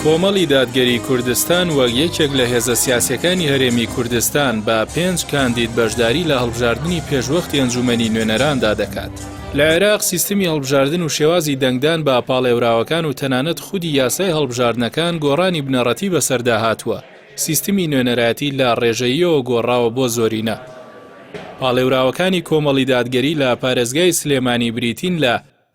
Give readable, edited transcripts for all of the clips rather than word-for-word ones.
کۆمەڵی دادگەری کوردستان وەک یەکێک لە هێزە سیاسیەکانی هەرێمی کوردستان بە پێنج کاندید بەشداری لە هەڵبژاردنی پێشوەختی ئەنجومەنی نوێنەراندا دەکات. لە عێراق سیستمی هەڵبژاردن و شێوازی دەنگدان بە پاڵێوراوەکان و تەنانەت خودی یاسای هەڵبژاردنەکان گۆڕانی بنەڕەتی بەسەردا هاتووە، سیستمی نوێنەرایەتی لە ڕێژەییەوە گۆڕاوە بۆ زۆرینە. پاڵێوراوەکانی کۆمەڵی دادگەری لە پارێزگای سلێمانی بریتین لە،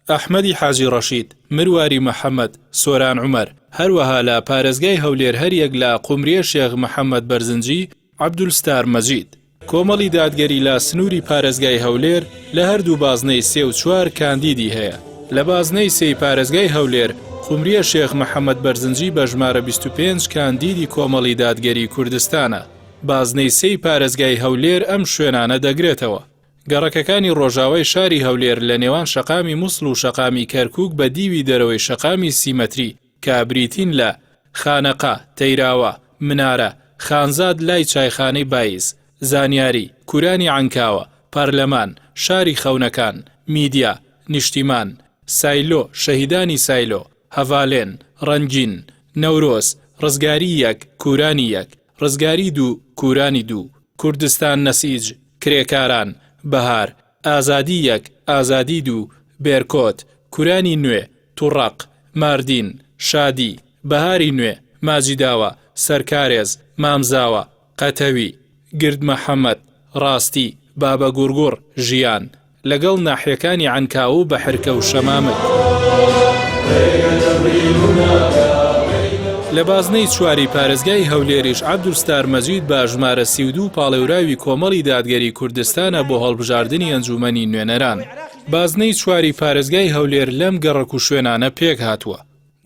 ئەحمەدی حاجی ڕەشید، مرواری محەمەد، سۆران عومەر، هەروەها لە پارێزگای هەولێر هەریەک لە قومریە شێخ محەمەد بەرزنجی، عەبدولستار مەجید. کۆمەڵی دادگەری لە سنووری پارێزگای هەولێر لە هەردوو بازنەی سێ و چوار کاندیدی هەیە. لە بازنەی سێی پارێزگای هەولێر، قومریە شێخ محەمەد بەرزنجی بە ژمارە 25 کاندیدی کۆمەڵی دادگەری کوردستانە. بازنەی سێی پارێزگای هەولێر ئەم شوێنانە دەگرێتەوە. گەڕەکەکانی ڕۆژاوای شاری هەولێر لە نێوان شەقامی موسڵ و شەقامی کەرکووک بە دیوی دەرەوەی شەقامی سی مەتری کە بریتین لە، خانەقا، تەیراوە، منارە، خانزاد لای چایخانەی بایز، زانیاری، کورانی عەنکاوە، پەرلەمان، شاری خەونەکان، میدیا، نیشتیمان، سایلۆ، شەهیدانی سایلۆ، هەڤالێن، ڕەنگین، نەورۆز، ڕزگاری یەک، کورانی یەک، ڕزگاری دوو، کورانی دوو، کوردستان نەسیج، کرێکاران، بەهار، ئازادی یەک، ئازادی دوو، بێرکۆت، کورانی نوێ، توڕەق، ماردین، شادی، بەهاری نوێ، ماجیداوە، سەرکارێز، مامزاوە، قەتەوی، گرد مەحەمەد، ڕاستی، بابەگوڕگوڕ، ژیان، لەگەڵ ناحیەکانی عەنکاوە و بەحرکە و شەمامک. لە بازنەی چواری پارێزگای هەولێریش عەبدولستار مەجید بە ژمارە 32 پاڵێوراوی کۆمەڵی دادگەری کوردستانە بۆ هەڵبژاردنی ئەنجوومەنی نوێنەران. بازنەی چواری پارێزگای هەولێر لەم گەڕەک و شوێنانە پێکهاتووە.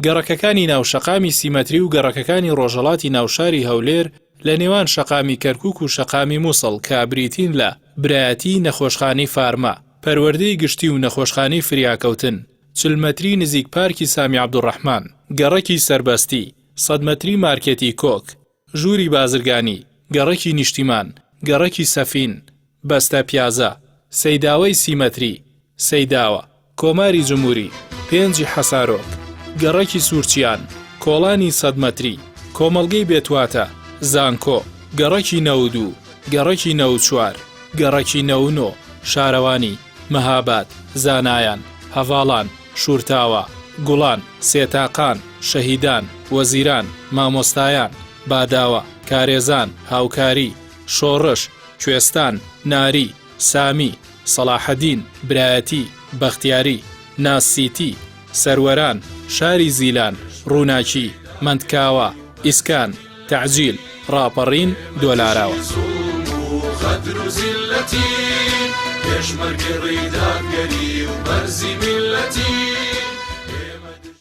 گەڕەکەکانی ناو شەقامی سی مەتری و گەڕەکەکانی ڕۆژهەڵاتی ناو شاری هەولێر لە نێوان شەقامی کەرکوک و شەقامی موسڵ کە بریتین لە، برایەتی، نەخۆشخانەی فارما، پەروەردەی گشتی و نەخۆشخانەی فریاکەوتن، 40 مەتری نزیک پارکی سامی عەبدولڕەحمان، گەڕەکی سەربەستی، سەد مەتری مارکێتی کۆک، ژووری بازرگانی، گەڕەکی نیشتیمان، گەڕەکی سەفین، بەستە پیازە، سەیداوەی سی مەتری، سەیداوە، کۆماری جموری، پێنجی حەسارۆک، گەڕەکی سوورچیان، کۆڵانی سەد مەتری، کۆمەڵگەی بێتواتە، زانکۆ، گەڕەکی 92، گەڕەکی 94، گەڕەکی 99، شارەوانی، مەهاباد، زانایان، هەڤاڵان، شوورتاوە، گوڵان، سێتاقان، شەهیدان، وەزیران، مامۆستایان، باداوە، کارێزان، هاوکاری، شۆڕش، کوێستان، ناری، سامی، سەڵاحەدین، برایەتی، بەختیاری، ناز سیتی، سەروەران، شاری زیلان، ڕووناکی، مەندکاوە، ئیسکان، تەعجیل، ڕاپەڕین، دۆلاراوە.